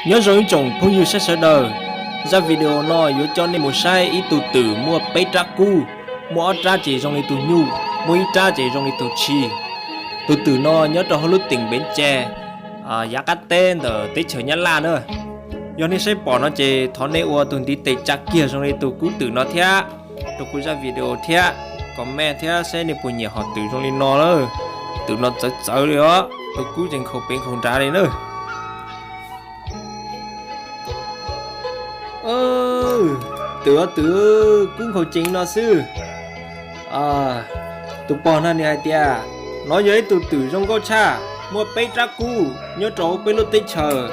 Nyob zoo ib tsoom phooj ywg saib sawv daws, zaj video no yuav coj nej mus saib ib tug twm muaj peb rab kub, muaj ob rab ces zoo li tus nyuj, muaj ib rab ces zoo li tus tshis. Tus twm no nyob rau hauv lub teem Npev Ces, yav qab teb ntawm teb chaws Nyab Laj na. Yog nej saib pom no ces thov nej ua tus ntiv tes tsa kiag zoo li tus kub twm no thiab, rau kuv zaj video thiab, comment thiab saib nej puas nyiam hom twm zoo li no lawm. Twm no txawv txawv li os, tus kub ces nkhaus pem nkhaus nrad li na. Twm, twm kub nkhaus ceev no xwb. Tus pog no nws hais tias, no yog ib tug twm zoo nkauj tshaj, muaj peb rab kub nyob rau peb lub teb chaws.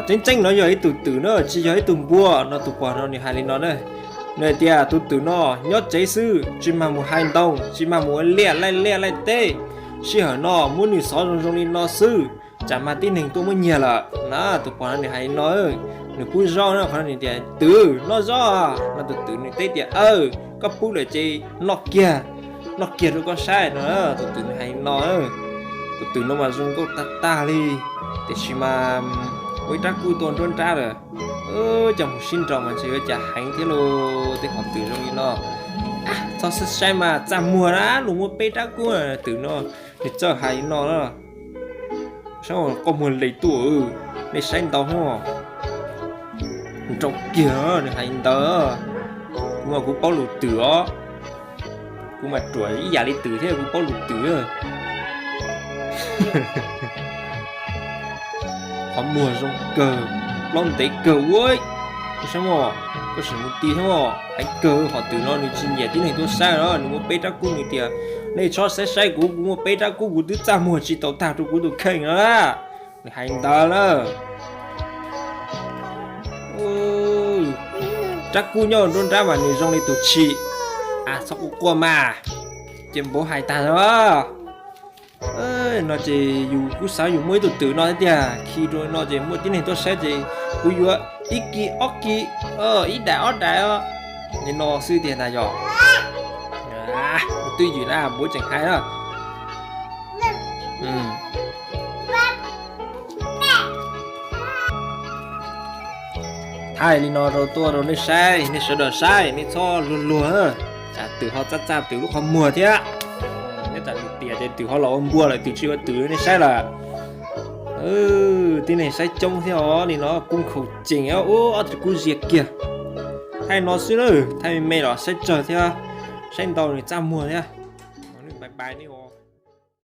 Tseeb tseeb no yog ib tug twm na, tsis yog ib tug npua no. Tus pog no nws hais li no na, nws hais tias tus twm no nyob tsev xwb, tsis mag mus hais ntoo, tsis mag mus ua liaj laij liaj laij teb. Sij hawm no muab nws xov zoo zoo li no xwb, tsam mag tib neeg tuaj muab nyiag lawm na. Tus pog no nws hais li no, nws pub zaub no, qhov no nws tias, twm, noj zaub no. Tus twm nws teb tias, aw, koj pub lawm ces noj kiag, noj kiag rau koj saib no. Tus twm nws hais li no. Tus twm no mas zoo nkauj tag tag li, tiam sis mas ua ib rab kub tuaj nruab nrab lawm. Coj mus sib nraus mas ntshe yuav cas heev thiab lauj, tej hom twm zoo li no. Txhob saib mas txaj muag na, luag muaj peb rab kub. Twm no nws txawj hais li no na. Saib, qoj muag les tuaj, nej saib ntau thiab. Nrau kiag, nws hais ntawd. Kuv mas kuv paub lus twm os. Kuv mas ruam ib yam li twm thiab, kuv paub lus twm. Qhov muag zoo kawg, plaub ntev kawg ua. Koj saib mog, koj sim mus ti thiab mog, heev kawg. Hom twm no nws tsis nyiam tib neeg tuaj saib no, nws muaj peb rab kub, nws tias, nej txhob saib saib kuv, kuv muaj peb rab kub, kuv twb txaj muag tsis tau tag rau kuv tus kheej no. Nws hais ntawd na. Rab kub nyob nruab nrab mas nws zoo li tus tshis. Txhob quaj quaj mas, ces npauv hais tag os. No ces yus kuj xav yus muaj ib tug twm no thiab tiag, khi rau no ces muaj tib neeg tuaj saib ces kuv yuav ib kis ob kis, ib daim ob daim os. Li no xwb tiag ntag yog. Kuv twb ywm na, npauv tseem hais na. Thaij li no rau tuaj rau nej saib, nej sawv daws saib, nej txhob luag luag, tsam twm ho txaj txaj twm lub qhov muag thiab. Nyob tsam twm tiam ces twm ho los ua npua lawm, twm tsis ua twm nej saib lawm. Tib neeg saib coob thiab os, li no kub nkhaus ceev, ub, ob tug kub zias kiag. Thaij no xwb na, thaij me me los saib tsawg thiab, saib ntau nws txaj muag thiab. Pais pais nej os.